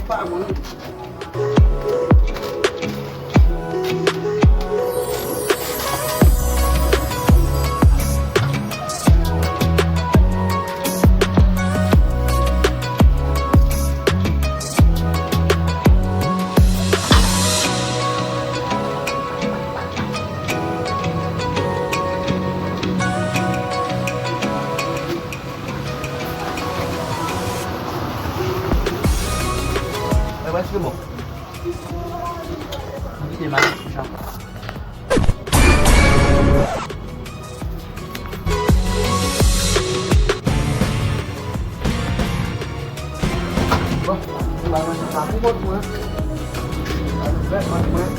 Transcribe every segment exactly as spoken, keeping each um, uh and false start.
Pa mwen. Mwen prèske bon. Mwen kite m ale sou chan. Bon, mwen ba mwen sa pou kont mwen. Ba nou fè kont mwen.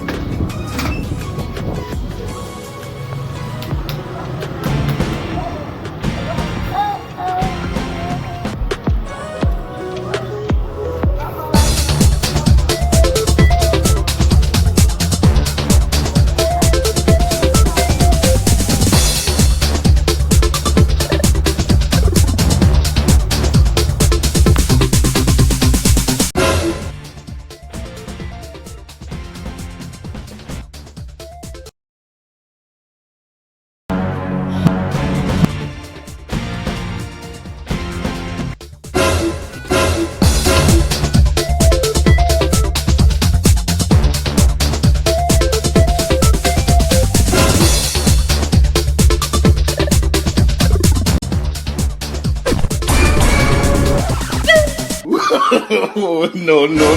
Oh, no, no.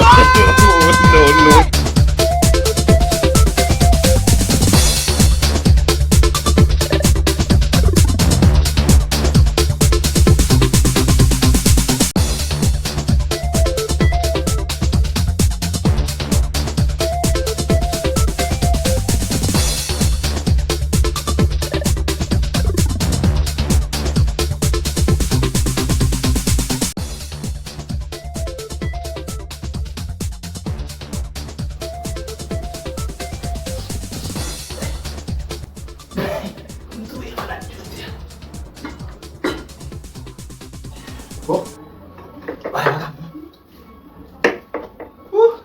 Oh, no, no. Bon. Ay, vagabon. Ouh.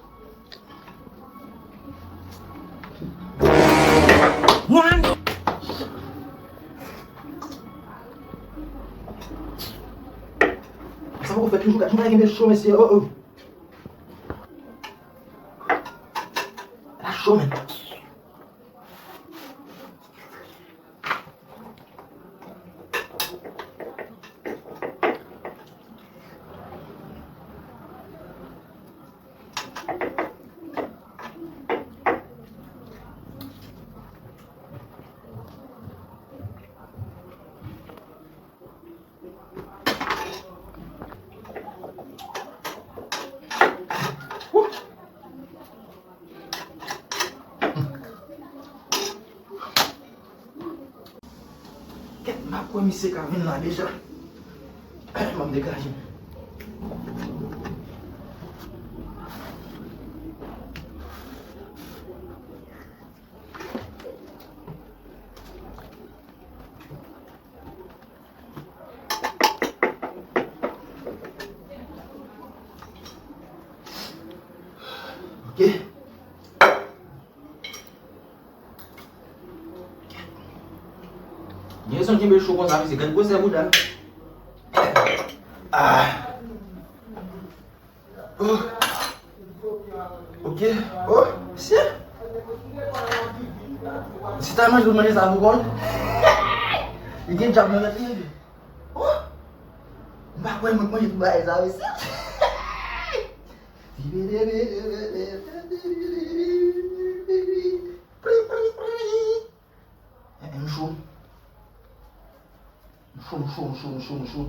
Mwen. Sa poko fèt toujou, nou pa gen bèl cho, mesye. Oh, oh. La cho, menm. Kèt, m ap kwè misye ka vin la deja. M ap degaje m. Ok. Gen rezon kenbe cho konsa, mesye. Gad gwosè bouda. Ah. Oh. Ok. Oh, mesye. Mesye ta manje, manje sa pou kò l. Li gen djab nan tèt li. Oh. M pa kwè moun manje tout bagay sa, mesye. Pri, pri, pri. Eh, eh, m cho. M cho, m cho, m cho, m cho, m cho.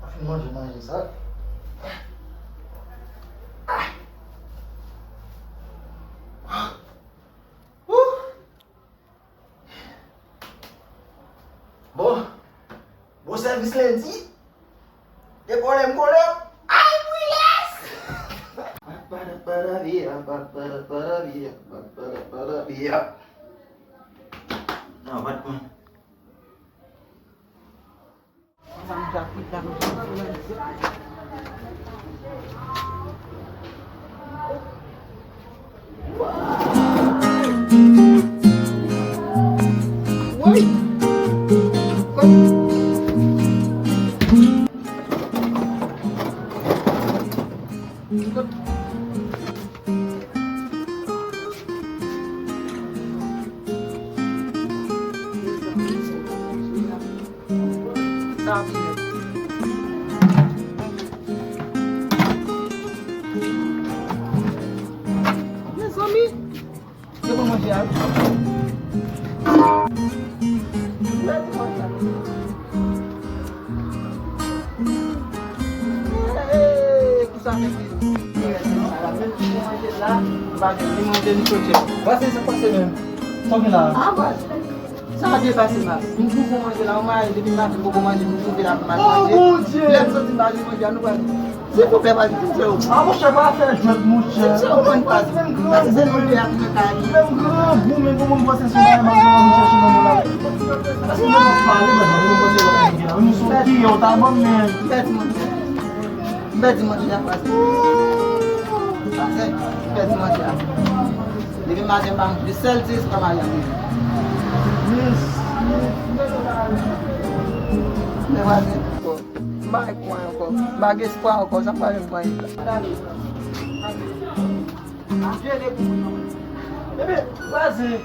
Mwen fin manje, manje sa. Ah. Ouh. Bon. Bon sèvis lendi. Dekole m kole. Ay, pwilès! Non, pa t mwen. Mezanmi, yo pran manje a wi. Mèt manje a. Hey, kisa fè ki manje la, li manje li soti. Pase, sa pase menm. Sa w gen la? Ah, pase. Sa pa byen pase, mas. M tou gon manje la, ou mare depi maten, m poko manje, m twouve l ap mal manje. Oh, Bondye! Lè m soti m pa jwenn manje a, nou pral. Se pou pèp Ayiti, m se ou. Ah, monchè, pa fè jwèt, monchè. M se ou, mwen, pase. Menm grangou, menm grangou, menm pou moun pase sou mwen, m ap vin chèche nan moun la. Paske mwen ap pale, mwen, mwen, mwen, mwen, mwen, mwen, nou sou kiye, ou ta ban m, men. M pèdi manje a, pase. Pase, m pèdi manje a. Depi maten pa manje, sèl ti espwa Maryam gen. Men vwazen, m pa gen kouran ankò. M pa gen espwa ankò. Sa m pral menm pran la. Ebyen, vwazen.